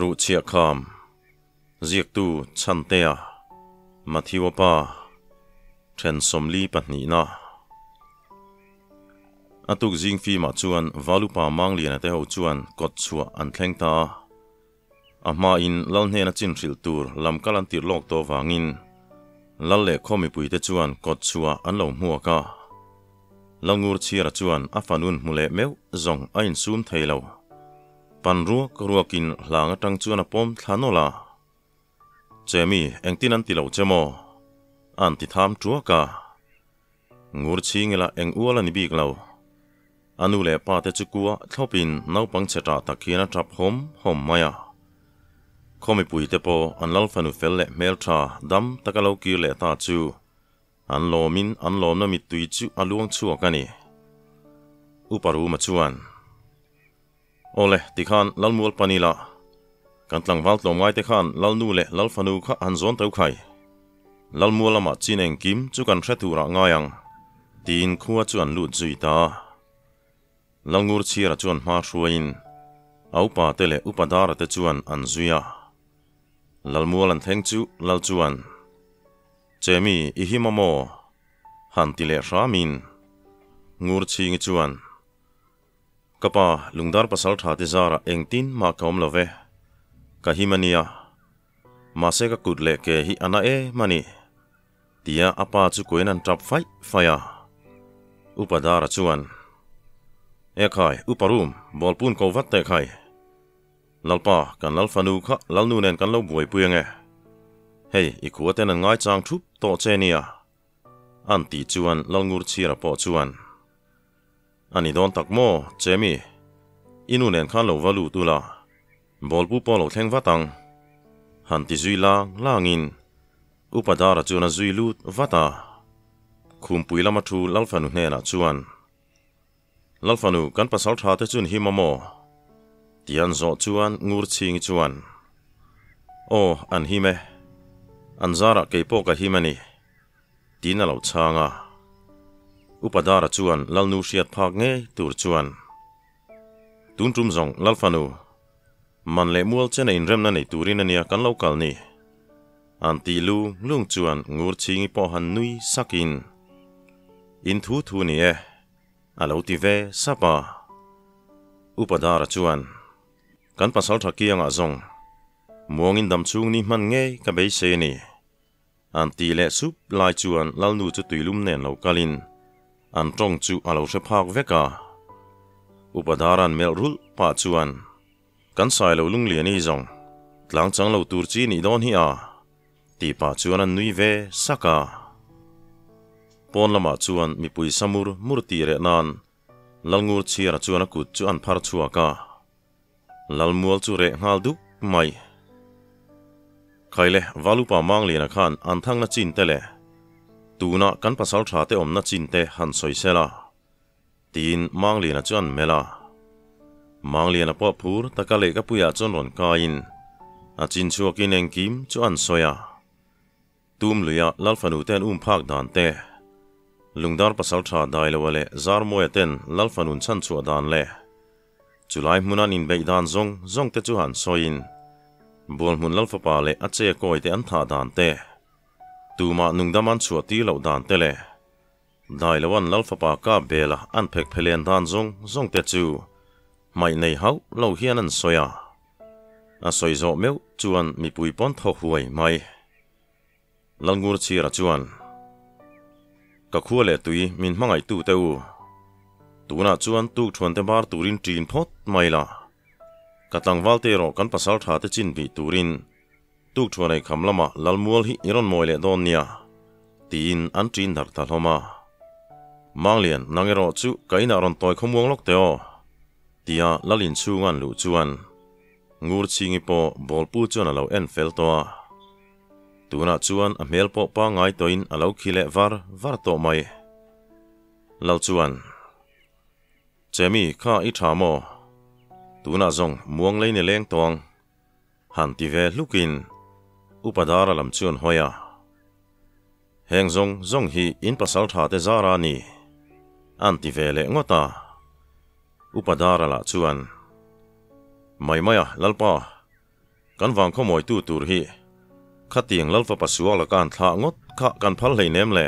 Ruhchhiah kham, Ziaktu Chhantea, Matthew-a pa, then 42na. A tuk zing fimah chuan Valupa Mangliana te ho chuan kawt chhuah an thleng ta a. A hmain Lal hnena chin hrilh tur lam kal an tirh lawk tawh vangin Lal leh khaw mipuite chuan kawt chhuah an lo hmuak a. Lalngur chhiara chuan a fanun hmu leh meuh zawng a insum thei lo. Pan ruak ruakin hlang atang chuan a pawm thla nawlh a. Chemi, engtin an ti lo che maw? An ti tham tuak a. Ngur chhingila eng ual a ni bik lo. A nu leh pa te chu kua thlawpin naupang chhe tah tak hian a tap hawm hawm mai a. Khaw mipui te pawh an lal fanu fel leh hmeltha dam taka lo kir leh ta chu an lawmin an lawmna mittui chu a luang chhuak a ni. Upa Ruma chuan, Awle, tikhan Lalmual Panila, kan tlangval tlawmngai te khan Lalnu leh Lalfanu kha han zawn teu khai. Lalmual lamah chin engkim chu kan hre turah ngai ang, tiin khua chu an lut zui ta. Lalngur chhiara chuan hma hruaiin a upa te leh upa dara te chuan an zui a. Lalmual an thleng chu Lal chuan, Chemi, i him a maw? han ti leh hramin Ngur chhingi chuan, Ka pa, lungdar pasal tha te zarah engtin mah ka awm lo ve. Ka him a nia. Mahse ka kut leh ke hi a na em a ni. Tia a pa chu kuain an tap faih faih a. Upa Dara chuan, E khai, Upa Rum, bawlpun ko vat teh khai. Lalpa, kan Lalfanu kha Lalnu nen kan lo buaipui ange. Hei, i khua ten an ngaichang thup tawh che nia. An tih chuan Lalngur chhira pawh chuan, A ni dawn tak maw, Chemi? I nu nen khan lo va lut ula, bawlpu pawh lo thleng vat ang. Han ti zui lang langin Upa Dara chuan a zui lut vat a. Khumpui lama thu Lalfanu hnenah chuan, Lalfanu, kan pasal tha te chun hi maw maw? Ti an zawh chuan Ngur Chhingi chuan, Aw, an him e. An zarah kei pawh ka him a ni. Tiin a lo chhang a. Upa Dara chuan Lalnu hriat phak ngei tur chuan, Tun tum zawng Lalfanu, man leh mual chena inremna nei turin a nia kan lo kal ni. An tih lung lung chuan Ngur Chhingi pawh han nui sakin, In thu thu ni e. A lo ti ve sap a. Upa Dara chuan, Kan pasal tha kiangah zawng, muangin dam chhung ni hman ngei ka beisei a ni. An ti leh sup lai chuan Lalnu chu tuilum nen lo kalin an tawng chu a lo hre phak vek a. Upa Dara'n melh rulh pah chuan, Kan sai lo lunglian hi zawng, tlang chang lo tur chi nih dawn hi a, tih pah chuan an nui ve sak a. Pawn lamah chuan mipui samur mur tih reh nan Lalngur chhiara chuan a kut chu an phar chhuak a. Lalmual chu reh nghal duk mai. Khaile, Valupa Mangliana khan an thangna chin te leh tuna kan pasal tha te awmna chin te han sawi sel a, tiin Mangliana chu an melh a. Mangliana pawh phur taka lehkapuiah chuan rawn kaiin a chin chhuakin engkim chu an sawi a. Tum luia Lalfanu ten um phak dan te, Lungdar pasal tha Dailoa leh Zarmawia ten Lalfanun chhan chhuah dan leh chulai hmun an inbeih dan zawng zawng te chu han sawiin Bualhmun Lalfapa leh a che kawi te an thah dan te, tumah nungdam an chhuah tir loh dan te leh Dailoa'n Lalfapa kap bela an phek phelen dan zawng zawng te chu hmaih nei hauh lo hian an sawi a. A sawi zawh meuh chuan mipui pawn thaw huai mai. Lalngur chhira chuan, Ka khua leh tui min hmangaihtu te u. Tunah chuan tukṭhuan te bar turin ṭin phawt mai la. Ka tlangval te erawh kan pasal ṭha te chin bih turin tukṭhuan ei kham lamah Lalmual hi i rawn mawi leh dawn nia, tiin an ṭin darh ta hlawm a. Manglian, nang erawh chu ka inah rawn tawi khawmuang lawk teh aw, tia Lal inchhung an luh chuan Ngur chhingi pawh bawlpu chuan a lo en fel tawh a. Tunah chuan a hmel pawh pangngai tawhin a lo khi leh var var tawh mai. Lal chuan, Chemi, kha i tha maw? Tunah zawng muang lei ni leng tawng. Han ti ve hlukin Upa Dara lam chuan hawi a. Heng zawng zawng hi in pasal tha te zara a ni, an ti ve leh ngawt a. Upa Dara lah chuan, Mai mai a, Lalpa! Kan vang khawmawitu tur hi khatiang Lal fapa suak laka an thlah ngawt kha kan phal hleinem le?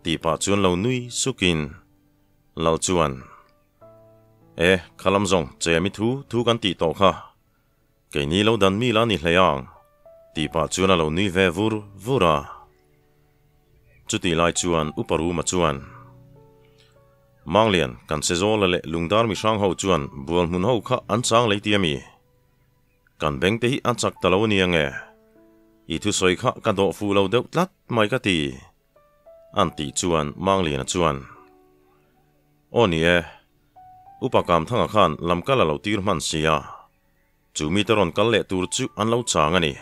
Tih pah chuan lo nui sukin Lal chuan, E, khalam zawng che mi thu thu kan tih tawh kha, keini lo dan mi la ni hlei ang, tih pah chuan a lo nui ve vur vur a. Chutih lai chuan Upa Ruma chuan, Manglian, kan Sezawla leh Lungdar mihrang ho chuan bual hmun ho kha an chang lei ti a mi? Kan beng te hi a chak ta lo a nia nge? I thusawi kha ka dawh fuh lo deuh tlat mai ka ti. An tih chuan Mangliana chuan, Aw ni e, Upa Kamthanga khan lam kal a lo tir hman sia, chu mite rawn kal leh tur chu an lo chang a ni.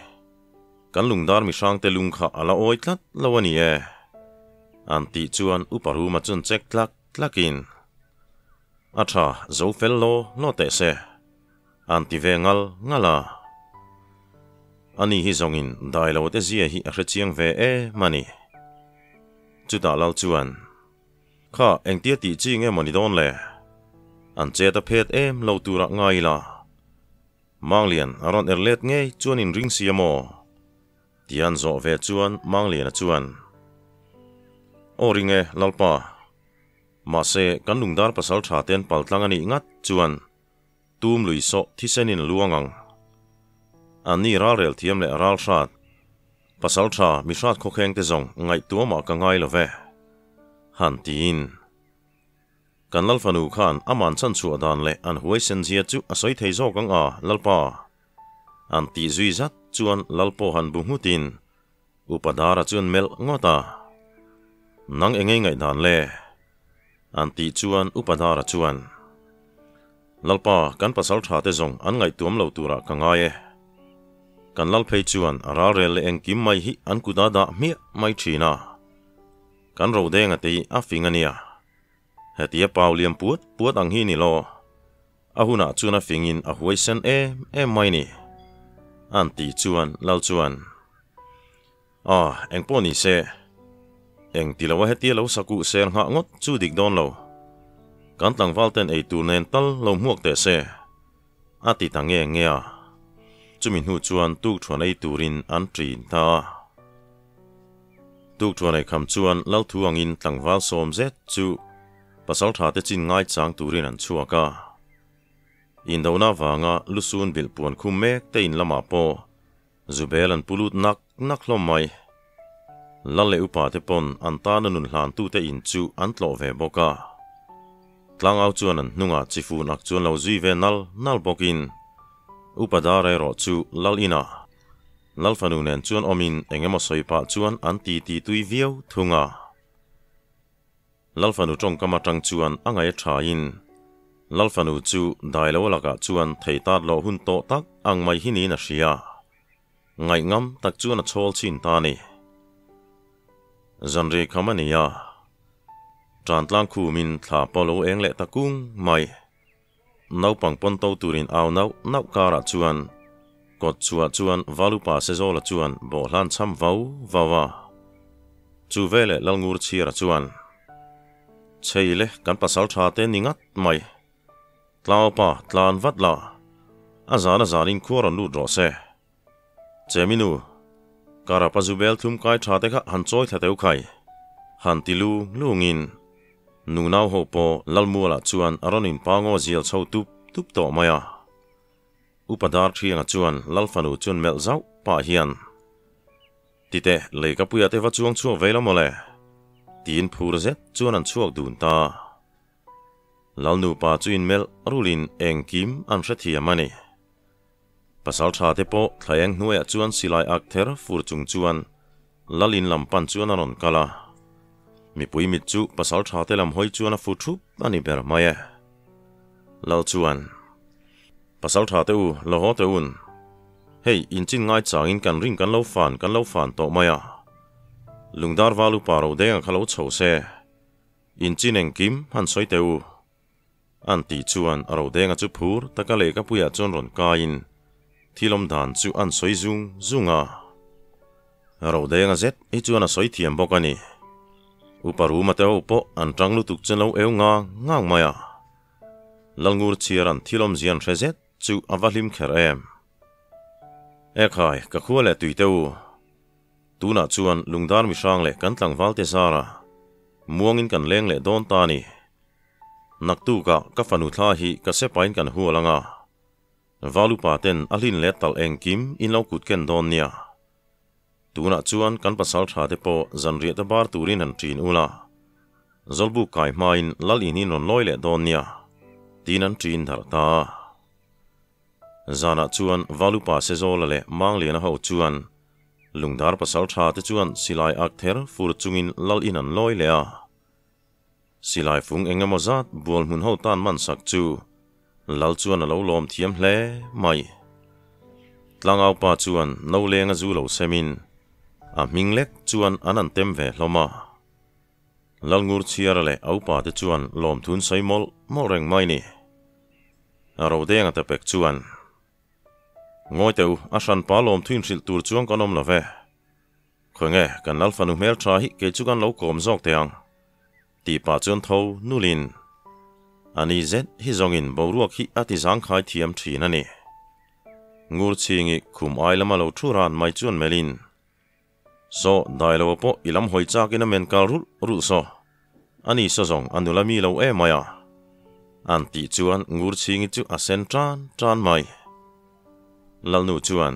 Kan lungdar mihrangte lung kha a la awi tlat lo a ni e. An tih chuan Upa Ruma chuan chek tlak tlakin, A tha, zo fel law law teh se. An ti ve ngal ngal a. Ani hi zawngin dai lo te zia hi a hre chiang ve em a ni. Chutah lal chuan, Kha, engtia tih chi nge maw ni dawn le? An chet a phet em lo turah ngai ila. Manglian a rawn er let ngei chuan in ring si a maw? Tian zawh ve chuan Mangliana chuan, Aw ring e, Lalpa. Mahse, kan lungdar pasal tha ten paltlang a nih ngat chuan Tum lui sawh thisenin a luang ang. Anni ralrel thiam leh ral hrat, pasal tha mi hrat khawkheng te zawng ngaihtuamah ka ngai lo ve. Han tiin. Kan Lalfanu khan aman chhan chhuah dan leh an huaisen zia chu a sawi thei zawk ang a, Lalpa. An tih zui zat chuan Lalpaw han bu nghutin Upa Dara chuan melh ngawt a. Nang engei ngaihdan le? An tih chuan Upa Dara chuan, Lalpa, kan pasal tha te zawng an ngaihtuam lo turah ka ngai e. Kan lal phei chuan a ralrel leh engkim mai hi an kut a dah hmiah mai thin a. Kan Rodenga te hi a fing a nia. Hetia pau liam puat puat ang hi ni law. A hunah chuan a fingin a huaisen em em mai ni. An tih chuan Lal chuan, Ah, eng pawh ni se. Eng ti lo a hetia lo sakuh ser nghah ngawt chu dik dawn lo. Kan tlangval ten ei tur nen tal lo hmuak teh se. A ti ta nge nge a. Chumi hnu chuan tukthuan ei turin an ṭin ta a. Tukthuan ei kham chuan Lalthu angin tlangval sawm zet chu Pasalṭha te chin ngaichang turin an chhuak a. Indona vanga lusun bilh puan khum mek te in lamah pawh Zubel an pu lut nak nak hlawm mai. Lal leh upa te pawn an tana nun hlantute in chu an tlawh ve bawk a. Tlangau chuan an hnungah chi fun ak chuan lo zui ve nal nal bawkin upa dar erawh chu lal inah Lal fanu nen chuan awmin eng emaw sawi pah chuan an ti ti tui viau thung a. Lalfanu tawngkam atang chuan a ngaih a thain Lalfanu chu Dailo lakah chuan thei tat loh hun tawh tak ang mai hi niin a hria. Ngaihngam tak chuan a chhawl chhin ta a ni. Zanri kham a ni a, Tantlang khumin thla pawh lo eng leh ta kung mai. Naupang pawn to turin au nauh nauh karah chuan kawt chhuah chuan Valupa Sezawla chuan bawhhlan chham vau vau a. Chu veleh Lalngur Chhiara chuan, Chhei le, kan pasal tha te ni ngat mai. Tlaupa, tlan vat la, a zan a zanin khua rawn lut rawh se. Cheminu, Karapa Zubel thlum kai tha te kha han chawi thla teu khai. Han ti lu lungin Nunau ho pawh Lalmualah chuan a rawn inpa ngaw zial chho tup tup tawh mai a. Upa Darthianga chuan Lal fanu chuan melh zauh pah hian, Titeh, leikapuia te va chuang chhuak ve la mawle? Tiin phur zet chuan an chhuak dun ta. Lal nupa chu inmelh rulin engkim an hrethiam a ni. Pasal tha te pawh thlaeng hnuaiah chuan silai ak ther fur chung chuan Lal in lam pan chuan a rawn kal a. Mipui mit chu pasal tha te lam hawi chuan a fu thup a ni ber mai e. Lal chuan, Pasal tha te u, la haw teh un. Hei, in chin ngai changin kan ring kan lo fan kan lo fan tawh mai a. Lungdar val upa ro denga kha lo chho se. In chin engkim han sawi teh u. An tih chuan a rodenga chu phur taka lehkhapuiah chuan rawn kaiin thil awm dan chu an sawi zung zung a. Rodenga zet hi chuan a sawi thiam bawk a ni. Upa Ruma te ho pawh an tang lutuk chuan lo eu ngang ngang mai a. Lalngur chhiar an thil awmzia an hre zet chu a va hlim kher em. Ekhai, ka khua leh tui te u. Tunah chuan lungdar mihrang leh kan tlangval te zara muangin kan leng leh dawn ta a ni. Naktukah ka fanu thla hi ka sepain kan hual ang a, Valupa ten a hlin leh talh engkim in lo kut ken dawn nia. Tunah chuan kan pasal tha te pawh zanriah te bar turin han ṭin ula, Zawlbuk kai hmain lal in in rawn lawi leh dawn nia, tiin an ṭin darh ta a. Zanah chuan Valupa Sezawla leh Mangliana ho chuan Lungdar pasal tha te chuan silai ak ther fur chungin lal in an lawi leh a. Silai fung eng emaw zat bual hmun ho tan man sak chu lal chuan a lo lawm thiam hle mai. Tlangau pa chuan no lenga zu lo semin a hming lek chuan an an tem ve hlawm a. Lalngur chhiara leh a upa te chuan lawmthun sawi mawlh mawlh reng mai ni. A Rodenga te pek chuan, Ngawi teh u, a hranpa lawmthu inhrilh tur chuan kan awm lo ve. Khawi nge, kan lal fanu hmeltha hi kei chu kan lo kawm zawk teh ang, tih pah chuan tho nulin, A ni zet hi zawngin boruak hi a ti zangkhai thiam thin a ni. Ngurchhingi khum ai lama lo thu ran mai chuan melhin, Saw, dai lo pawh i lam hawi chakin a men kal rulh rulh saw. A ni saw zawng a nula mi lo em mai a. An tih chuan Ngurchhingi chu a sen tan tan mai. Lalnu chuan,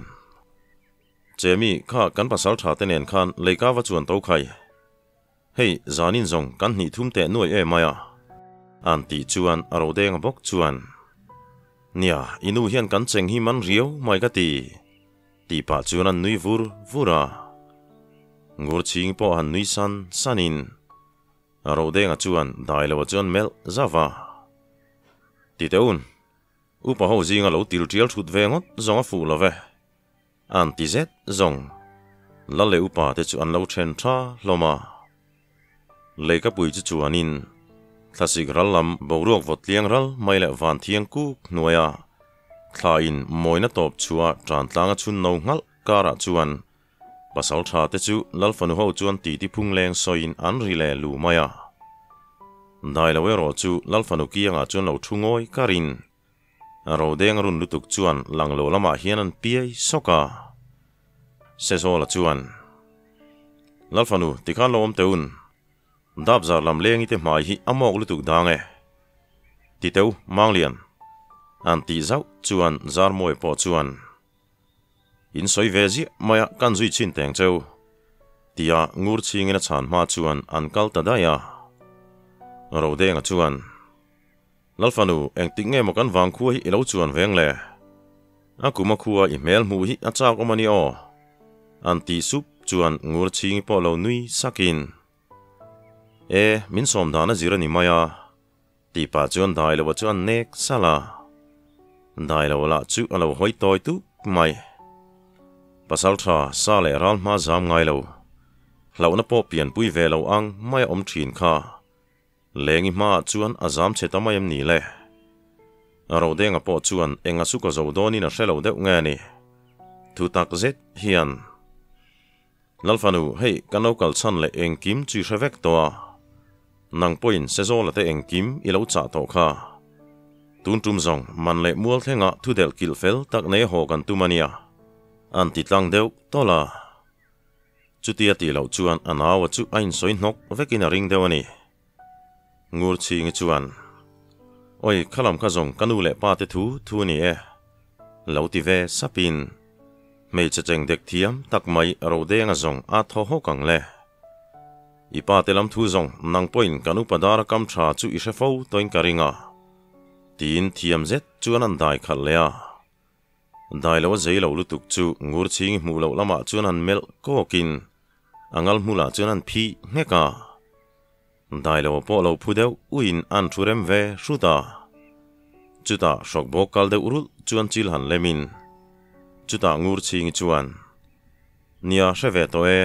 Chemi, kha kan pasal tha te nen khan leika va chuan to khai. Hei, zanin zawng kan hnih thum teh nuai em mai a. An tih chuan a Rodenga bawk chuan, Nia, i nu hian kan cheng hi man riau mai ka ti. Tih pah chuan an nui vur vur a. Ngurchhing pawh han nui san sanin Rodenga chuan dai loah chuan melh zauh a. Ti teh un, upa ho zinga lo til tial thut ve ngawt zawng a fuh lo ve. An ti zet zawng. Lal leh upa te chu an lo then tha hlawm a. Leikapui chu chuanin thlasik ral lam boruak vawt tliang ral mai leh van thiang kuk hnuaia thlain mawina tawp chhuah tan tlanga chhun no nghalh karah chuan pasal tha te chu Lalfanu ho chuan titi phung leng sawiin an ri leh lu mai a. Dai lo erawh chu Lalfanu kiangah chuan lo thu ngawi karin Rodeng run lutuk chuan lang lo lamah hian an piai sawk a. Sezawla chuan, Lalfanu, tikhan lo awm teh un. Dapzar lam lengi te hmai hi a mawk lutuk dang e. Ti teh u, Manglian. An tih zauh chuan Zarmawi pawh chuan, In sawi ve ziah mai a, kan zui chhin teng cheu. Tia ngur chhingin a chhan hma chuan an kal ta daih a. Rodenga chuan, Lalfanu, engtik nge maw kan vang khua hi i lo chuan veng le? A kum a khua i hmel hmuh hi a chak awm a ni aw. An tih sup chuan ngur chhingi pawh lo nui sakin, E, min sawm dan a zir a ni mai a, tih pah chuan dai loa chu an nek salh a. Dai lo lah chu a lo hawi tawi tuk mai. Pasaltha sa leh ral hma zam ngai lo, hlauhna pawh pianpui ve lo ang mai a awm thin kha. Lengi hmaah chuan a zam chhe ta mai em ni le? Rodenga pawh chuan eng a su ka zo dawnin a hre lo deuh nge ni? Thu tak zet hian, Lalfanu, hei ka no kal chhan leh engkim chu i hre vek tawh a, nang pawhin Sezawla te engkim i lo chah tawh kha. Tun tum zawng man leh mual thlengah thu delh kilh fel tak nei haw kan tum a nia, an ti tlang deuh tawlh a. Chutia tih loh chuan a naua chu a insawi hnawk vekin a ring deuh a ni. Ngurchhingi chuan, Oi, khalam kha zawng ka nu leh pa te thu thu a ni e, lo ti ve sapin hmeichhe cheng dek thiam tak mai Rodenga zawng a thaw hawk ang le. I pa te lam thu zawng nang pawhin kan upa dara kam tha chu i hre fo tawhin ka ring a, tiin thiam zet chuan an dai khalh leh a. Dai lo a zei lo lutuk chu Ngurchhingi hmuh loh lamah chuan han melh kawkin a ngal hmulah chuan an phih nghek a. Dai lo pawh lo phu deuh uiin an thu rem ve hrut a. Chutah hrawk bawk kal deuh rulh chuan chil han lemin chutah Ngurchhingi chuan, Nia hre ve tawh e,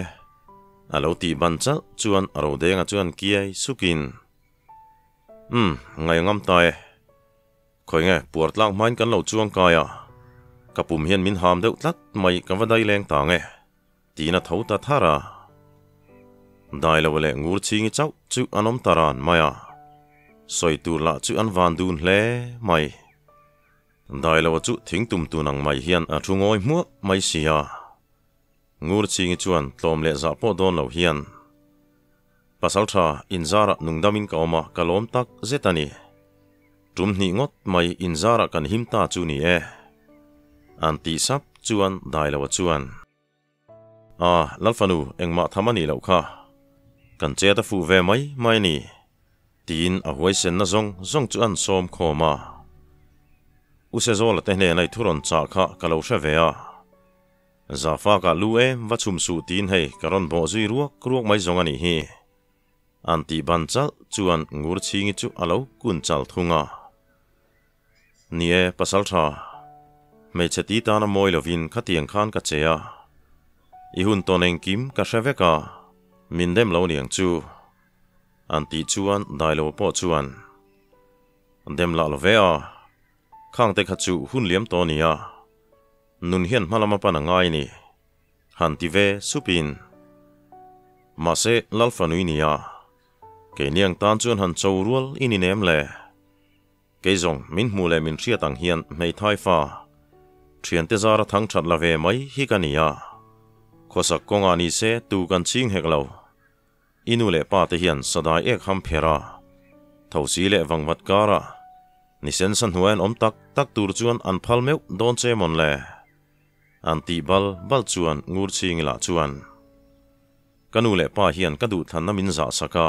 a lo tih ban chalh chuan Rodenga chuan kiai sukin, Umm, ngaih a ngam ta e. Khawi nge, puar tlak hmain kan lo chuang kai a, ka pum hian min ham deuh tlat mai ka va dai leng ta nge, tiin a tho ta thar a. Dai lo leh ngur chhingi chauh chu an awm ta ran mai a, sawi tur lah chu an van dun hle mai. Dailoa chu thingtum tun ang mai hian a thu ngawi hmuah mai si a. Ngurchingi chuan tlawm leh zah pawh dawn lo hian, Pasaltha, inzarah nungdamin ka awm a, ka lawm tak zet a ni. Tum hnih ngawt mai inzarah kan him ta chu ni e. An tih sap chuan Dailoa chuan. A, Lalfanu, engmah tham a nih loh kha. Kan chet a fuh ve mai mai a ni, tiin a huaisenna zawng zawng chu an sawm khawm a. U Sezawla te hnena i thu rawn chah kha ka lo hre ve a. Zafakah lu em va chhum suh tiin hei ka rawn bawh zui ruak ruak mai zawng a nih hi. An tih ban chalh chuan Ngurchhingi chu a lo kun chal thung a. Ni e, pasal tha. Hmeichhe ti tana mawi lovin khatiang khan ka che a. I hun tawn engkim ka hre vek a, min dem lo niang chu. An tih chuan Dailo pawh chuan, Dem lah lo ve a, khangte kha chu hun liam tawh nia. Nun hian hma lama pan a ngai ni. Han ti ve supin. Mahse, Lalfanui nia. Keiniang tan chuan han cho rual i ni nem le. Kei zawng min hmuh leh min hriat ang hian hmeithai fa thiante zara thang that la ve mai hi ka ni a. Khawsak kawngah ni se tu kan ching hek lo. I nu leh pa te hian sadai ek ham pher a, thosi leh vangvat kara ni sensa hnuai an awm tak tak tur chuan an phal meuh dawn che mawn le? An tih bal bal chuan ngur ching ila chuan. Ka nu leh pa hian ka duhthlanna min zah sak a,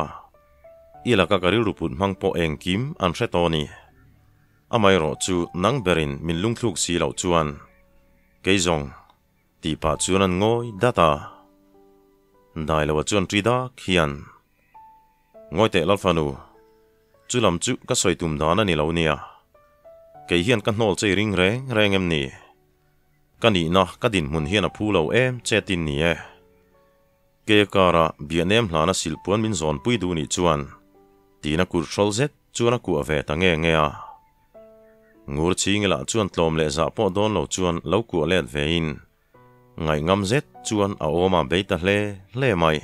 i laka ka rilru put hmang pawh engkim an hre tawh a ni. Amaherawh chu nang berin min lungthluk si loh chuan kei zawng tih pah chuan an ngawi dat a. Dailoa chuan ṭi dak hian, Ngawi teh Lalfanu, chu lam chu ka sawi tum dan a ni lo nia. Kei hian ka hnawl che i ring reng reng em ni? Ka nihna ka dinhmun hian a phu lo em che tin ni e. Ke kara biahnem hlana silhpuan min zawnpui duh nih chuan tina kut hrawl zet chuan a kuah ve ta nge nge a. Ngur chhingila chuan tlawm leh zah pawh dawn lo chuan lo kuah let vein ngaihngam zet chuan a awm a bei ta hle hle mai.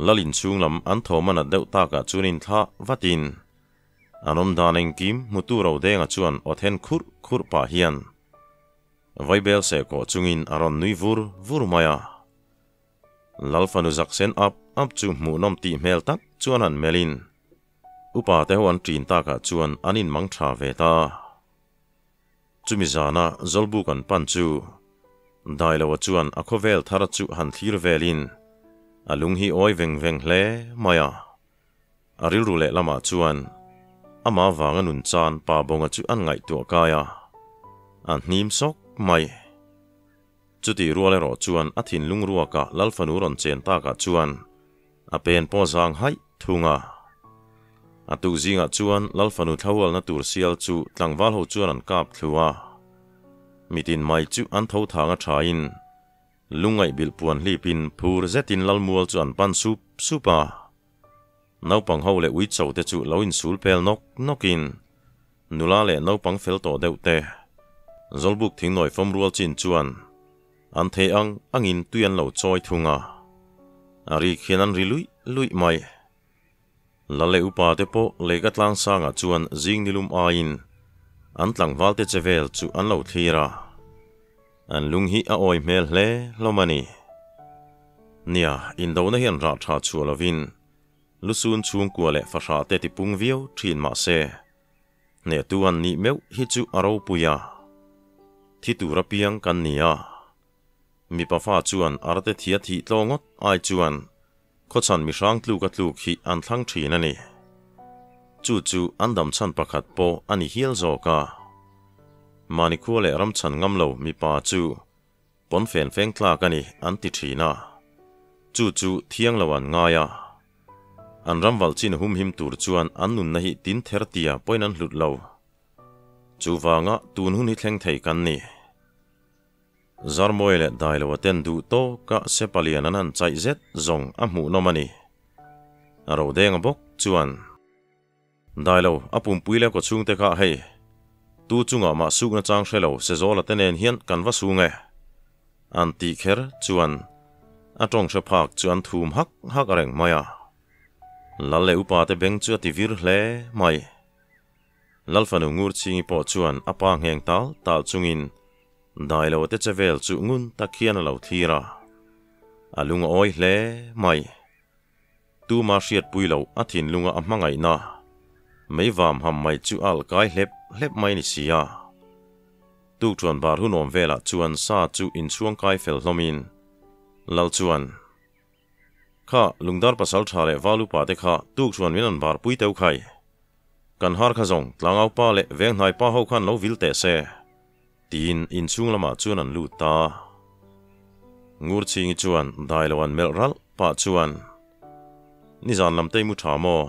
Lal inchhung lam an thawm a nat deuh takah chuan inthlah vatin An awm dan engkim hmutu Rodenga chuan aw then khurh khurh pah hian Vaibel seh kawh chungin a rawn nui vur vur mai a. Lal fanu zak sen ap ap chu hmuhnawm tih hmel tak chuan han melhin upa te ho an ṭin takah chuan an inmang ṭha ve ta. Chumi zana Zawlbuk an pan chu Dailoa chuan a khawvel thar chu han thlir velin a lung hi awi veng veng hle mai a. A rilru leh lamah chuan amah vanga nun chan pa bawnga chu an ngaihtuah kai a, a hnim sawk mai. Chutih rual erawh chuan a thinlung ruaka Lalfanu rawn chen takah chuan a pen pawh zang haih thung a. A tuk zingah chuan Lalfanu thlahualna tur sial chu tlangval ho chuan an kap thlu a. Mitin mai chu an tho thang a thain lungngaih bilh puan hlipin phur zetin Lalmual chu an pan sup sup a. Naupang ho leh uicho te chu lo insul pel nawk nawkin nula leh naupang fel tawh deuh te Zawlbuk thingnawi fawm rual chin chuan an thei ang angin tui an lo chawi thung a, a rik hian an ri luih luih mai. Lal leh upa te pawh lehka tlang sangah chuan zing nilum aiin an tlangval te che vel chu an lo thlir a. An lung hi a awi hmel hle hlawm a ni. Nia, indona hian rah tha chhuah lovin lusun chhungkua leh fahrah te tipung viau thin mah se, hnehtu an nih meuh hi chu a ropui a. Thi tur apiang kan ni a. Mipa fa chuan arte thia thih tlaw ngawt ai chuan khawchhan mihrang tluk a tluk hi an thlang thin a ni. Chu chu an dam chhan pakhat pawh a ni hial zawk a. Mahni khua leh ram chhan ngam lo mipa chu pawn fen feng tlak a ni an ti thin a. Chu chu thiang lo an ngai a. An ram valh chin humhim tur chuan an nunna hi tin ther tia pawhin an hlut lo. Chuvanga tun hun hi thleng thei kan ni. Zarmawi leh Dailoa ten duh tawka Sepalian an han chaih zet zawng a hmuhnawm a ni. A Rodenga bawk chuan, Dailo, a pumpui leh kawchhung te kha hei, tu chungah mah sukna chang hre lo Sezawla te nen hian kan va sung e. An tih kher chuan a tawng hre phak chu an thum hak hak reng mai a. Lal leh upa te beng chu a ti vir hle mai. Lalfanu Ngurchhingi pawh chuan a pa ngheng tal tal chungin Dailo te che vel chu ngun tak hian a lo thlir a, a lung a awi hle mai. Tuma hriatpui loh a thinlunga a hmangaihna meivam ham mai chu a alkai hlep hlep mai ni si a. Tukṭhuan bar hun awm velah chuan sa chu inchhuang kai fel hlawmin Lal chuan, Kha, lungdar pasal ṭha leh val upa te kha tukṭhuan min rawn bar pui teuh khai. Kan har kha zawng tlangau pa leh venghnai pa ho khan lo vil teh se. Tiin inchhung lamah chuan an lut ta. Ngurchhingi chuan dai lo an melh ralh pah chuan, Nizan lam tei mu tha maw?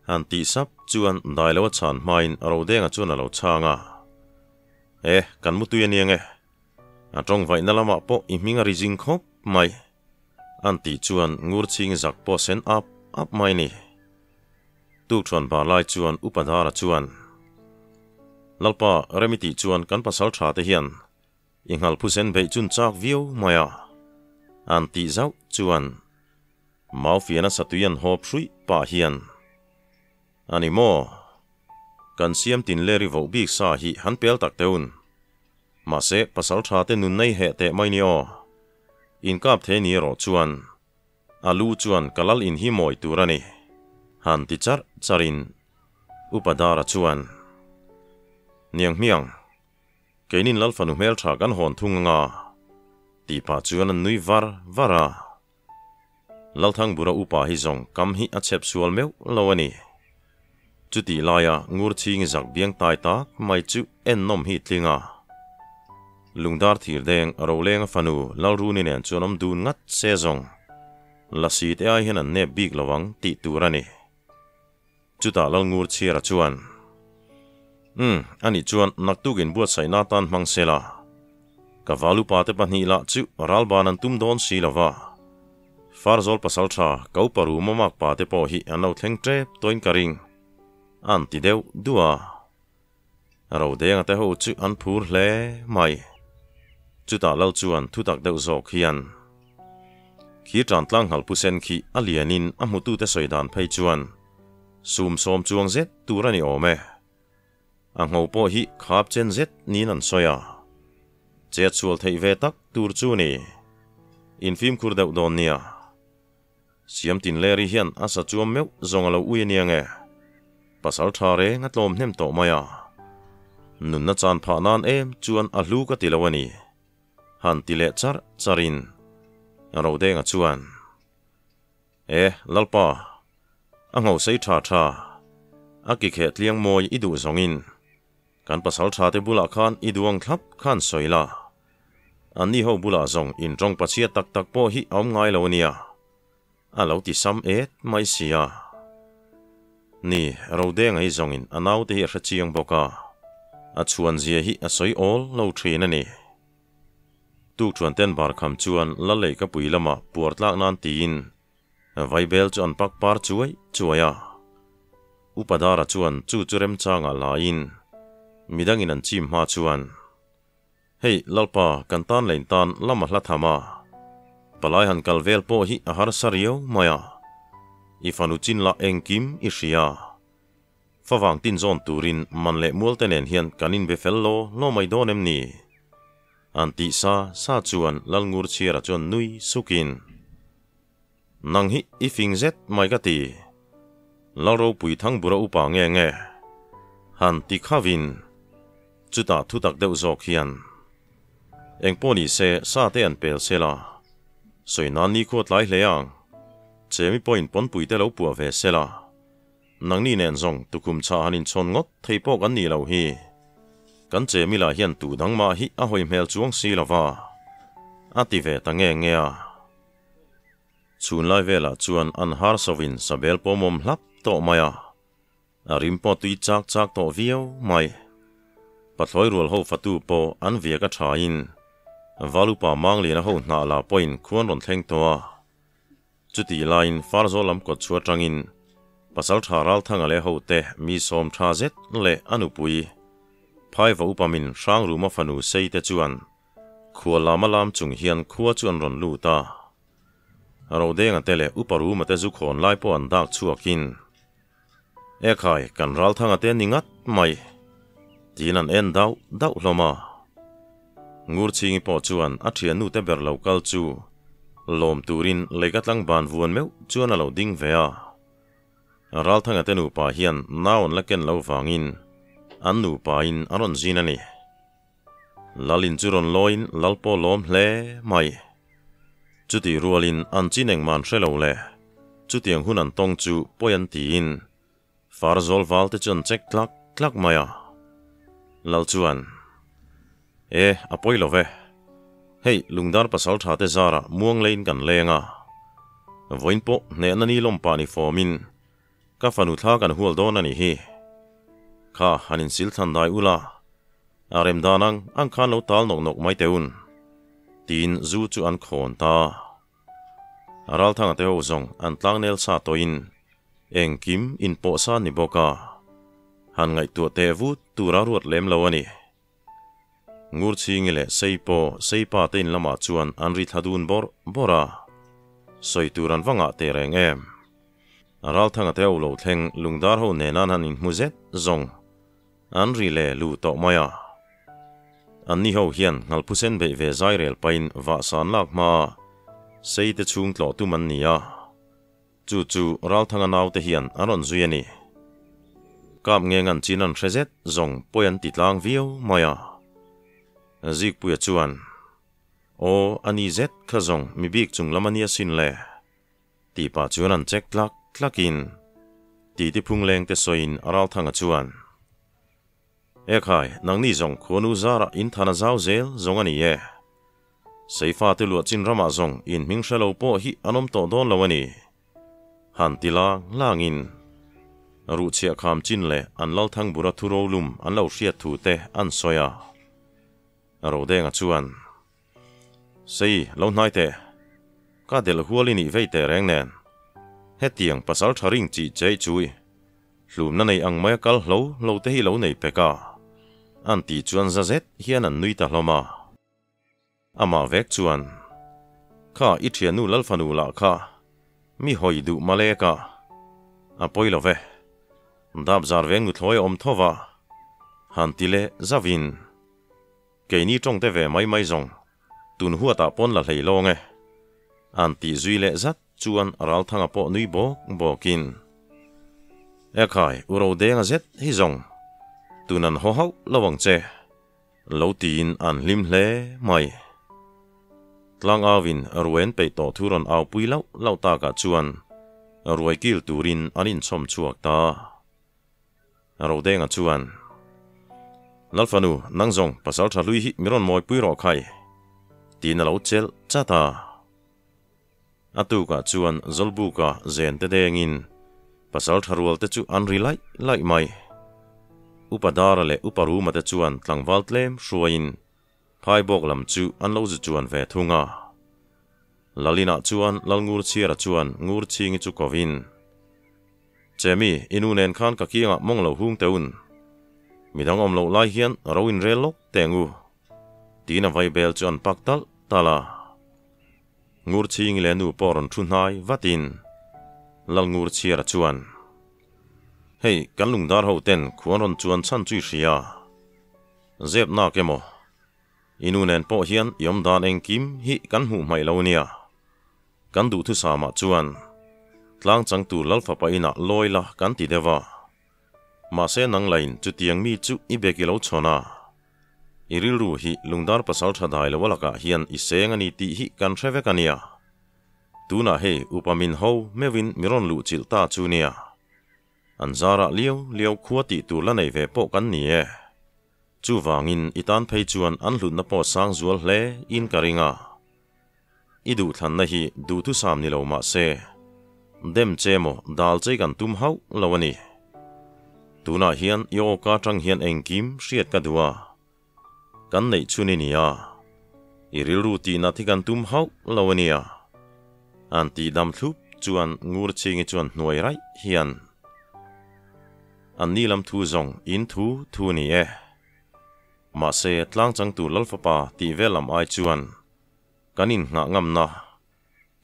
Han tih sap chuan dai lo a chhan hmain Rodenga chuan a lo chhang a, E, kan mu tui a nia nge? A tawng vaihna lamah pawh i hming a ri zing khawp mai. An tih chuan Ngurchhingi zak pawh sen ap ap mai ni. Tukṭhuan bar lai chuan Upa Dara chuan, Lalpa, rem i tih chuan kan pasal ṭha te hian i nghal phusen beih chun chak viau mai a, an tih zauh chuan Maufiana satui an hawp hruih pah hian, A ni maw? Kan siam tin ler i voh bik sa hi han pel tak teh un. Mahse, pasal ṭha te nun nei heh teh mai ni aw. Inkap thei ni erawh chuan A lu chuan ka lal in hi mawi tur a ni, han ti charh charhin Upa Dara chuan, Niang hmiang, keinin lal fanu hmeltha kan hawn thung anga, tih pah chuan an nui var var a. Lalthangbura upa hi zawng kam hi a chhep sual meuh lo a ni. Chutih laia Ngurchhingi zak biang tai tak mai chu ennawm hi tling a. Lungdar thir deng Rolenga fanu Lalruni nen chuan awm dun ngat se zawng Lasi te ai hian an nep bik lo ang tih tur a ni. Chutah Lalngurchhiara chuan, Umm, anih chuan naktuk inbuatsaihna atan hmang se la. Ka valupa te pahnih lah chu ralban an tum dawn si lo va. Farzawl pasaltha ko paru mamak pa te pawh hi an lo thleng tep tawhin ka ring. An ti deuh duh a. Rodenga te ho chu an phur hle mai. Chutah lal chuan thutak deuh zawk hian khi tan tlang nghal pu sen khi a lianin a hmutute sawi dan phei chuan sum sawm chuang zet tur a ni awm e. A ngho pawh hi khap chen zet niin an sawi a, chet sual theih ve tak tur chu ni. Infimkhur deuh dawn nia. Siam Tinleri hian a sa chuam meuh zawng a lo ui a nia nge? Pasal tha reng a tlawm hnem tawh mai a. Nunna chan phah nan em chuan a hlu ka ti lo a ni. Han ti leh charh charhin Rodenga chuan. E, Lalpa, a ngho sei tha tha, a ki kheh tliang mawi i duh zawngin kan pasal tha te bulah khan i duang thlap khan sawi la. Anni ho bulah zawng intawng pachhia tak tak pawh hi a awm ngai lo ania, a lo ti sam et mai si a. Ni, Rodenga hi zawngin a naute hi a hre chiang bawk a, a chhuan zia hi a sawi awl lo thin a ni. Tukṭhuan ten bar kham chuan la lei ka pui lamah puar tlak nan tiin vaibel chu an pak par chuai chuai a. Upa Dara chuan chu chu remchangah laiin midangin an chim hma chuan, Hei Lalpa kan tan lein tan lama hla tham a, palai han kal vel pawh hi a harsa riau mai a, i fanu chin lah engkim i hria. Favang tin zawn turin man leh mual te nen hian kan inbe fel law law mai dawn em ni? An tih sa sa chuan Lalngur chhiara chuan nui sukin, Nang hi i fing zet mai ka ti. Lalropui Thangbura upa nge nge? Han ti khavin chutah thutak deuh zawk hian, Engpawh ni se sa te an pel se la, sawi nan nikhua tlai hle ang, chemi pawhin pawnpui te lo puah ve se la, Nangni nen zawng tukum chhah han inchhawn ngawt thei pawh kan nih loh hi. Kan che mila hian tu dang mah hi a hawi hmel chuang si lo va, a ti ve ta nge nge a. Chhun lai velah chuan an har sovin sabel pawmawm hlap tawh mai a, a rim pawh tui chak chak tawh viau mai. Pathlawi rual ho fatu pawh an viak a thain Valupa Mangliana ho hnah la pawhin khuan rawn thleng tawh a. Chutih laiin Farzawl lam kawt chhuah atangin Pasaltha Ralthanga leh hote mi sawm tha zet leh a nupui Phaiva upa min Hrangruma fanu sei te chuan khua lama lam chung hian khua chu an rawn lut a. Rodenga te leh Upa Ruma te zu khawn lai pawh an dak chhuakin, Ekhai, kan Ralthanga te ni ngat mai. Tiin an en dauh dauh hlawm a. Ngurchhingi pawh chuan a thiannu te ber lo kal chu lawm turin leika tlangban vuan meuh chuan a lo ding ve a. Ralthanga te nupa hian nau an la ken lo vangin an nupa in a rawn zin a ni. Lalin chu rawn lawiin lal pawh lawm hle mai. Chutih rualin an chin engmah an hre lo le. Chutiang hun an tawng chu pawi an tiin Farzawl val te chu an check tlak tlak mai a. Lal chuan, E, a pawi lo ve. Hei, Lungdar pasal tha te zarah muang leiin kan leng a. Vawiin pawh hnehna ni lawmpa ni fawmin ka fanu thla kan hual dawn a nih hi. Kha, han insil thlan dai ula, a rem dan ang ang khan lo tal nawk nawk mai teh un, tiin zu chu an khawn ta. Ralthanga te ho zawng an tlangnel sa tawhin Engkim inpawh sa ni bawk a, han ngaihtuah teh vut tura ruat lem lo a ni. Ngurchhingi leh Sei pawh Seipa te in lamah chuan an ri thla dun bawrh bawrh a, sawi tur an va ngah teh reng em. Ralthanga te ho lo thleng lungdar ho nen an han inhmu zet zawng an ri leh lu tawh mai a. Anni ho hian Nghalphusen beih ve zai rel pahin vahsan lak hmaa Sei te chhung tlawh tum an ni a. Chu chu Ralthanga naute hian an rawn zui a ni. Kap nge ngan chin an hre zet zawng pawi an ti tlang viau mai a. Zikpuia chuan, Aw, a ni zet kha zawng mi bik chung lam a nia sin le. Tih pah chuan an check tlak tlakin titi phungleng te sawiin Ralthanga chuan, Ekhai, nangni zawng khuanu zarah in than a zau zel zawng a ni e. Seifa te luah chin ramah zawng in hming hre lo pawh hi an awm tawh dawn lo a ni. Han ti lang langin ruhchhiah kham chin leh an Lalthang bura thu rolum an lo hriat thu te an sawi a. Rodenga chuan, Sei, lo hnai teh. Ka delh hual i nih vei teh reng nen. Hetiang pasal tha ring chih chei chui. Hlumna nei ang maia kal hlo hlo te hi lo nei pek a, an tih chuan za zet hian an nui ta hlawm a. Amah vek chuan, Kha i thiannu Lalfanu lah kha mi hawi duh malek a, a pawi lo ve. Dap zar veng nuthlawi a awm tho va, han ti leh zauhin, Keini tawngte ve mai mai zawng tun huatah pawn la hlei lawng e. An tih zui leh zat chuan Ralthanga pawh nui bawk bawkin, Ekhai, u Rodenga zet hi zawng tun an haw hauh lo ang che, lo tiin an hlim hle mai. Tlangauin ruain peih tawh thu rawn aupui lauh lauh takah chuan ruai kil turin an inchhawm chhuak ta. Rodenga chuan, Lalfanu, nang zawng pasal tha hlui hi mi rawn mawipui rawh khai, tiin a lo chelh chat a. A tukah chuan Zawlbuka zen te dengin pasal tha rual te chu an ri laih laih mai. Upa Dara leh Upa Ruma te chuan tlangval tlem hruaiin Phaibawk lam chu an lo zu chuan ve thung a. Lalinah chuan Lalngurchhiara chuan Ngurchhingi chu kovin, Chemi, i nu nen khan ka kiangah mawng lo hung teh un. Midang awm loh lai hian ro in rel lawk teh ang u. Tiin a vaibel chu an pak talh talh a. Ngurchhingi leh nu pawh rawn thu hnai vatin Lalngurchhiara chuan, Hei, kan lungdar ho ten khuan rawn chuan chhan chu i hria. Zep nak emaw? I nu nen pawh hian i awm dan engkim hi kan hmuh hmaih lo nia. Kan duhthusamah chuan tlang chang tur Lalfapa inah lawi la kan ti deuh a. Mahse nang lain chutiang mi chu i bek i lo chhawn a. I rilru hi lungdar pasal tha dai lo a lakah hian i seng a ni tih hi kan hre vek a nia. Tunah hei upa min ho meuhin mi rawn luhchilh ta chu nia. An zarah liau liau khua tih tur la nei ve pawh kan ni e. Chuvangin i tan phei chuan an hlutna pawh sang zual hle in ka ring a. I duhthlanna hi duhthusam ni lo mah se, dem che maw dal chei kan tum hauh lo a ni. Tunah hian i awka atang hian engkim hriat ka duh a, kan neih chhun i ni a, i rilru tihna thi kan tum hauh lo a nia. An tih dam thlup chuan Ngurchhingi chuan hnuai raih hian, An ni lam thu zawng in thu thu ni e. Mahse, tlang chang tur Lalfapa tih vel lam ai chuan kan innghah ngamna,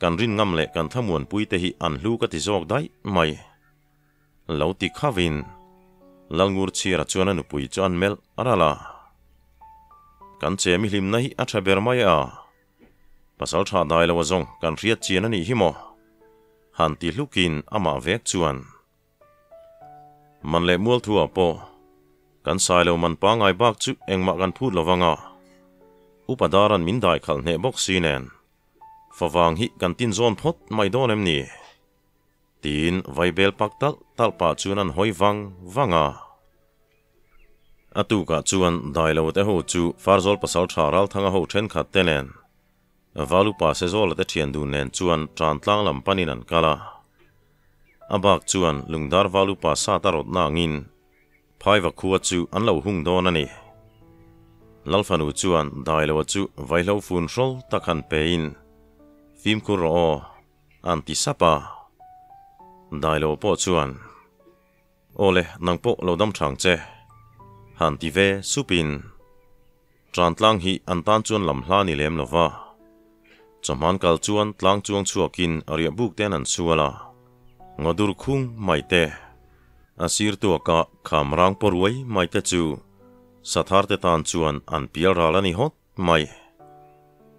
kan rin ngam leh kan thlamuanpui te hi an hlu ka ti zawk daih mai. Lo ti khavin. Lalngur chhira chuan a nupui chu an melh ral a. Kan che mi hlimna hi a tha ber mai a. Pasal tha dai lo a zawng kan hriat chian a nih hi maw? Han ti hlukin amah vek chuan. Man leh mual thu ah pawh kan sai lo man pangai bak chu engmah kan phut lo vang a. Upa daran min dai khalh hneh bawk si nen favang hi kan tin zawn phawt mai dawn em ni? Tiin vaibel pak talh talh pah chuan an hawi vang vang a. A tukah chuan Dailo te ho chu Farzawl pasaltha Ralthanga ho thenkhat te nen Valupa Sezawla te thian dun nen chuan tan tlang lam panin an kal a. A bak chuan Lungdar Valupa sat a rawt nangin Phaiva khua chu an lo hung dawn a ni. Lalfanu chuan Dailoa chu vaihlo fun hrawl tak han pein, Fimkhur rawh aw, an ti sap a. Dailoa pawh chuan, Aw le, nang pawh lo dam thang che, han ti ve supin tan tlang hi an tan chuan lam hla ni lem lo va. Chawhman kal chuan tlang chuang chhuakin riah buk ten an sual a, ngaw dur khung mai te, a sir tuaka kham rang paw ruai mai te chu sathar te tan chuan an pial ral a ni hawt mai.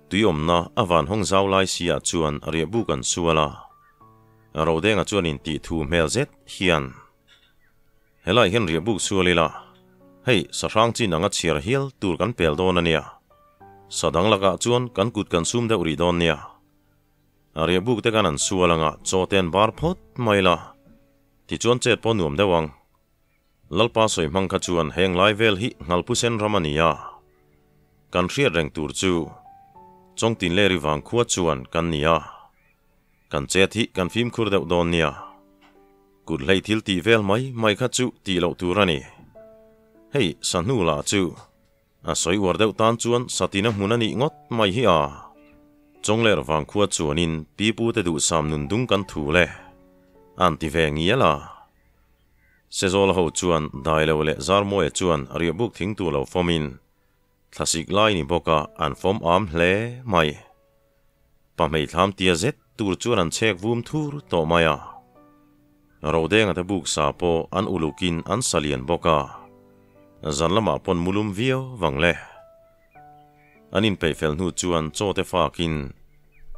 Tui awmna a van hawng zau lai si ah chuan riah buk an sual a, Rodenga chuan in tih thu hmel zet hian, Helai hian riah buk sual ila, hei sahrang chin anga chhiar hial tur kan pel dawn a nia. Sa dang lakah chuan kan kut kan sum deuh rih dawn nia. Riah buk te kan an sual anga chaw te an bar phawt mai la, tichuan chet pawh nuam deuh ang. Lalpa sawi hmang kha chuan heng lai vel hi Nghalpusen ram a ni a. Kan hriat reng tur chu Chawngtin leh Rivang khua chuan kan ni a. Kan chet hi kan fimkhur deuh dawn nia. Kut hlei thil tih vel mai mai kha chu tih loh tur a ni. Hei sahnu lah chu a sawi uar deuh tan chuan satina hmun a nih ngawt mai hi a. Chawngler vangkhua chuanin pipu te duhsam nun dung kan thu le an ti ve ngial a. Sezawl ho chuan Dailo leh Zarmawia chuan riahbuk thing tur lo fawmin thlasik lai ni bawka an fawm am hle mai. Pahmei thlam tia zet tur chuan an chhek vum thur tawh mai a. Rodenga te buk sa pawh an ulukin an sa lian bawk a, zan lamah pawn mulum viau vang le. An inpeih fel hnu chuan chaw te fakin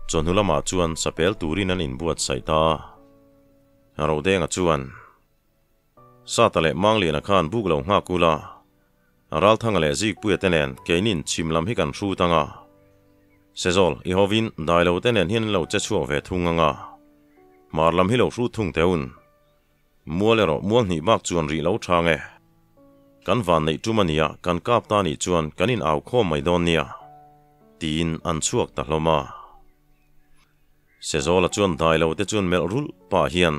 chawhnu lamah chuan sapel turin an inbuatsaih ta a. Rodenga chuan, Sata leh Mangliana khan buk lo nghak ula, Ralthanga leh Zikpuia te nen keinin chhim lam hi kan hrut ang a. Sezawl, i hovin Dailo te nen hian an lo che chhuak ve thung ang a. Hmar lam hi lo hrut thung teh un. Mual erawh mual hnih bak chuan rih lo chang e. Kan van neih tum a nia, kan kap ta nih chuan kan in au khawm mai dawn nia. Tiin an chhuak ta hlawm a. Sezawla chuan Dailo te chuan melh rulh pah hian,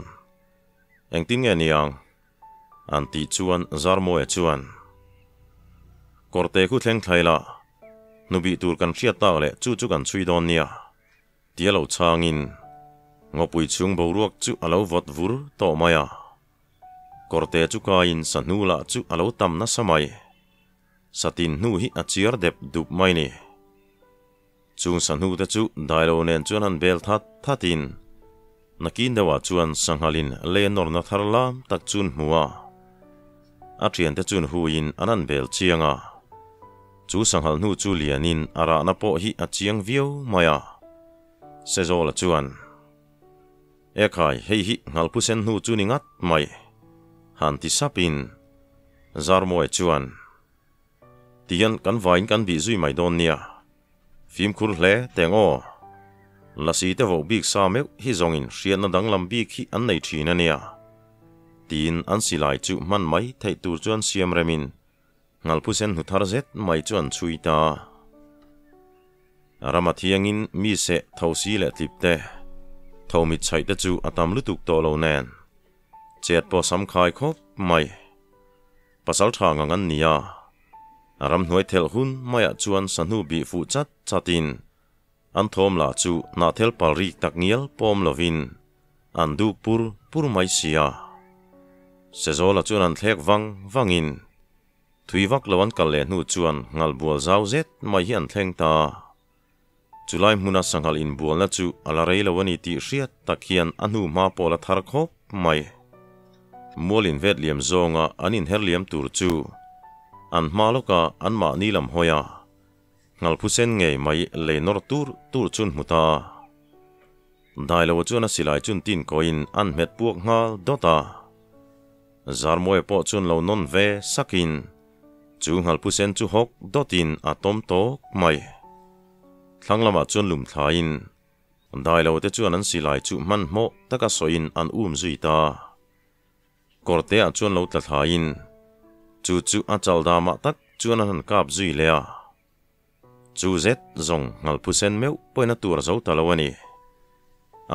Engtin nge niang? An tih chuan Zarmawia chuan, Kawrte khu thleng thlai la, hnubih tur kan hriat tak leh chu chu kan chhui dawn nia, tia lo chhangin ngawpui chhung boruak chu a lo vawt vur tawh mai a. Kawrte chu kaiin sahnu lah chu a lo tam nasa mai. Satin hnu hi a chiar dep dup mai ni. Chung sahnu te chu Dailo nen chuan an bel that thatin nakin deuhah chuan sanghalin lei a nawrna thar lam tak chun hmu a. A thiante chun huiin an an bel chiang a. Chu sanghal hnu chu lianin a rahna pawh hi a chiang viau mai a. Sezawla chuan, Ekhai, hei hi Nghalphusen hnu chu ni ngat mai, han ti sapin Zarmawia chuan, Tihian kan vaiin kan bih zui mai dawn nia. Fimkhur hle teng aw. Lasi te voh bik sa meuh hi zawngin hriatna danglam bik hi an nei thin a nia. Tiin an silai chu hman mai theih tur chuan siam remin Nghalphusen hnu thar zet mai chu an chhui ta. Rama thiangin mi seh tho si leh tlip te, tho mit chhaih te chu a tam lutuk tawh lo nen. Chet pawh sam khai khawp mai. Pasal tha ngang an ni a, a ramhnuai thelh hun maiah chuan sahnu bih fuh chat chatin an thawm lah chu hnahthel pal rik tak ngial pawm lovin an duk pur pur mai si a. Sezawla chuan an thlek vang vangin thui vak lo an kal leh hnu chuan ngal bual zau zet mai hi an thleng ta a. Chulai hmuna sanghal inbualna chu a la rei lo a ni tih hriat tak hian a hnu hma pawh la thar khawp mai. Mual invet liam zawnga an inher liam tur chu an hma lawka anmahni lam hawi a, Nghalphusen ngei mai lei nawr tur tur chun hmu ta. Dailoa chuan a silai chun tin kawiin an hmet puak nghal dawt a. Zarmawia pawh chuan lo nawn ve sakin chu Nghalphusen chu hawk dawtin a tawm tawk mai. Thlang lamah chuan lum thlaiin Dailoa te chuan an silai chu hmanhmawh taka sawiin an um zui ta. Kawrteah chuan lo tla thlaiin chu chu a chal damah tak chuan an han kap zui leh a. Chu zet zawng Nghalphusen meuh pawhin a tur a zo ta lo a ni.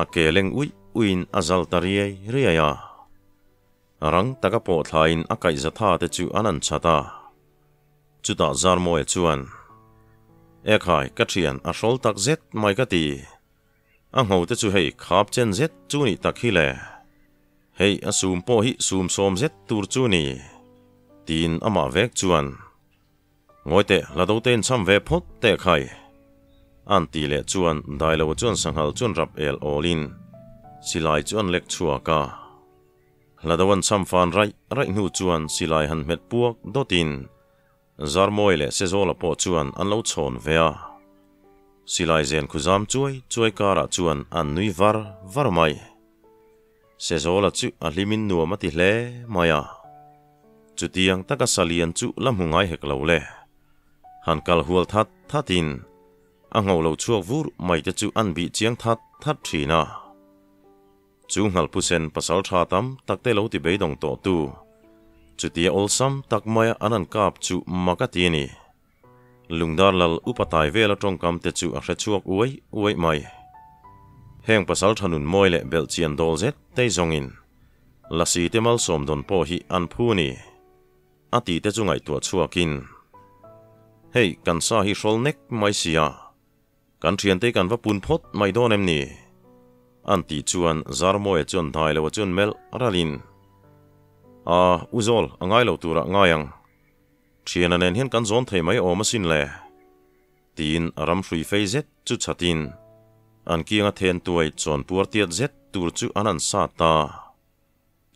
A ke leng uih uihin a zal ta riai riai a. Rang taka pawh thlaiin a kaihza tha te chu an han chhat a. Chutah Zarmawia chuan, Ekhai, ka thian a hrawl tak zet mai ka ti. A ngho te chu hei khap chen zet chu nih tak hi le. Hei a sum pawh hi sum sawm zet tur chu ni. Tiin amah vek chuan, Ngawi teh, hla do te incham ve phawt teh khai. An ti leh chuan Dailoa chuan sanghal chuan rap el awlin silai chu an lek chhuak a. Hla do an cham fan raih raih hnu chuan silai han hmet puak dawtin Zarmawi leh Sezawla pawh chuan an lo chhawn ve a. Silai zen khuzam chuai chuai karah chuan an nui var var mai. Sezawla chu a hlimin nuam a ti hle mai a. Chutiang taka salian chu la hmu ngai hek lo le. Han kal hual that thatin a ngho lo chhuak vur mai te chu an bih chiang that that thin a. Chu Nghalphusen pasal tha tam tak te lo ti beidawng tawh tu, chutia awlsam tak maia an an kap chu mak a ti a ni. Lungdar lal upa tai vela tawngkam te chu a hre chhuak uai uai mai. Heng pasal tha nun mawi leh belh chian dawl zet tei zawngin Lasi te malsawm dawn pawh hi an phu a ni. A tih te chu ngaihtuah chhuakin, Hei, kan sa hi hrawl nek mai sia. Kan thiante kan va pun phawt mai dawn em ni? An tih chuan Zarmawia chuan hnai loa chuan melh ralin, A, U Zawl, a ngai lo turah ngai ang. Thiana nen hian kan zawn thei mai awm asin le. Tiin a ram hrui fei zet chu chhatin an kianga then tuai chawn puar tiat zet tur chu an han sat ta.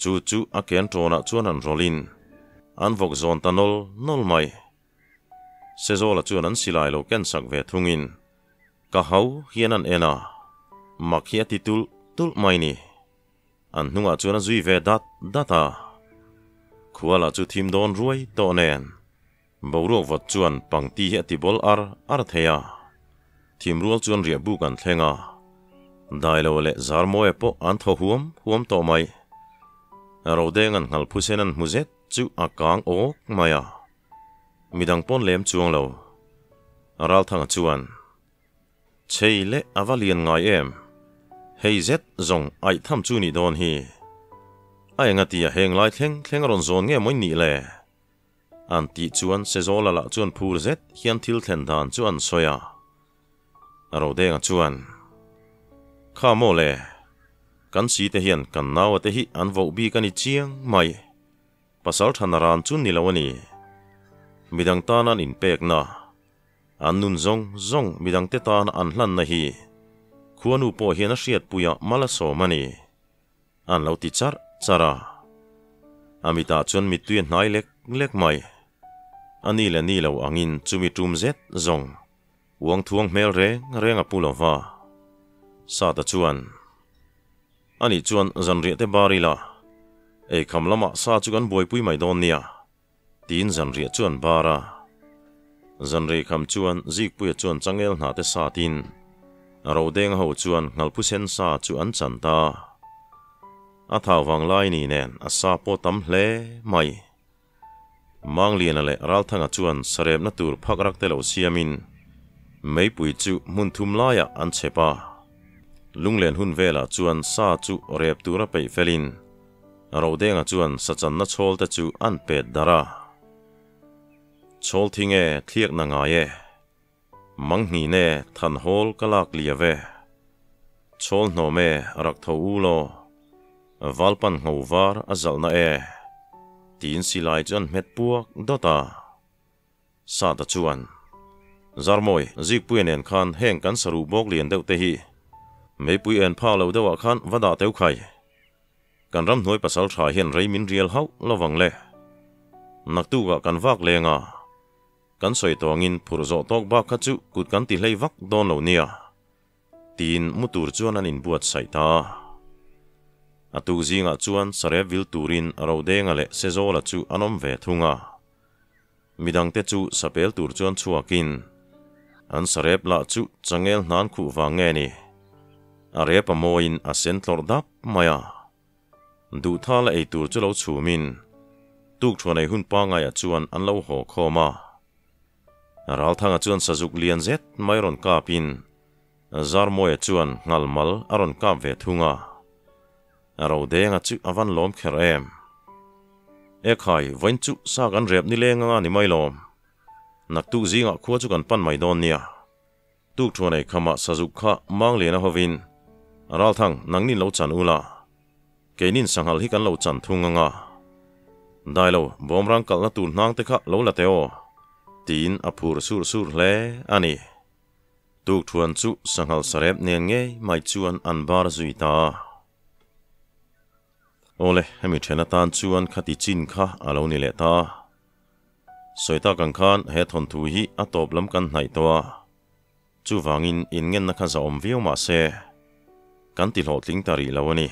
Chu chu a ken tawnah chuan han rawlhin an vawk zawn ta nawl nawl mai. Sezawla chuan an silai lo ken sak ve thungin ka hau hian an en a, mak hi a ti tulh tulh mai ni. An hnungah chuan a zui ve dat dat a. Khuala chu thim dawn ruai tawh nen boruak vawt chuan pangti hi a ti bawl ar ar thei a. Thim rual chuan riah buk an thleng a, Dailo leh Zarmawia pawh an thaw huam huam tawh mai. Rodeng an Nghalphusen an hmu zet chu a kang awk mai a. Midang pawn lem chuang lo. Ralthanga chuan, Chei leh a va lian ngai em? Hei zet zawng aih tham chu nih dawn hi. A enga tia heng lai thleng thleng a rawn zawn nge mawi nih le? An tih chuan Sezawla lah chuan phur zet hian thil thlen dan chu an sawi a. Rodenga chuan, Kha maw le, kan si te hian kan naua te hi an voh bik a ni chiang mai. Pasal tha naran chu ni lo a ni. Midang tan an inpekna, an nun zawng zawng midangte tana an hlanna hi khuanu pawh hian a hriatpuiah mal a sawm a ni. An lo ti charh charh a. A mitah chuan mittui a hnai lek lek mai. A ni leh ni lo angin chumi tum zet zawng uang thuang hmel reng reng a pu lo va. Sata chuan. Anih chuan zanriah te bar ila, eikham lamah sa chu kan buaipui mai dawn nia, tiin zanriah chu an bar a. Zanreikham chuan Zikpuia chuan changel hna te satin Rodenga ho chuan Nghalphusen sa chu an chan ta. A thau vang lai ni nen a sa pawh tam hle mai. Mangliana leh Ralthanga chuan sarepna tur phak rak te lo siamin meipui chu hmun thum laiah an chhep a. Lunglen hun velah chuan sa chu rep tura peih felin Rodenga chuan sachanna chhawl te chu an pet darh a. Chhawl thing e, thliak na ngai e. Manghnin e, than hawl ka lak liau e. Chhawl hnawm e, rak tho u law. Valpan ngho var a zalhna e. Tiin silai chu an hmet puak dawt a. Sata chuan, Zarmawi, Zikpuia nen khan heng kan saruh bawk lian deuh te hi meipui en phak lo deuhah khan va dah teu khai. Kan ramhnuai pasaltha hian rei min rial hauh lovang le. Naktukah kan vak leng a, kan sawi tawngin phurh zawh tawk bak kha chu kut kan ti hlei vak dawn lo nia, tiin mu tur chuan an inbuatsaih ta. A tuk zingah chuan sarep vil turin Rodenga leh Sezawla chu an awm ve thung a. Midangte chu sapel tur chuan chhuakin an sarep lah chu changel hnan khuh vang nge ni? A rep a mawiin a sen tlawrh dap mai a. Duhtha la ei tur chu lo chhumin tukthuan ei hun pangaiah chuan an lo haw khawm a. Ralthanga chuan sazuk lian zet mai rawn kapin Zarmawia chuan nghal mal a rawn kap ve thung a. Rodenga chu a van lawm kher em? E khai, vawiin chu sa kan rep ni leng anga ni mai lawm. Naktuk zingah khua chu kan pan mai dawn nia. Tuk thuan ei khamah sazuk kha Mangliana hovin, Ralthang, nangnin lo chan ula. Keinin sanghal hi kan lo chan thung anga. Dailo, bawmrang kalhna tur hnang te kha lo la teh aw. Tiin a phur sur sur hle a ni. Tukthuan chu sanghal sarep nen ngei mai chuan an bar zui ta. Awle, hemi then atan chuan khati chin kha a lo ni leh ta. Sawi tak ang khan he thawnthu hi a tawp lam kan hnaih tawh a, chuvangin inngenna kha zahawm viau mah se, kan ti hlawhtling ta rih lo a ni.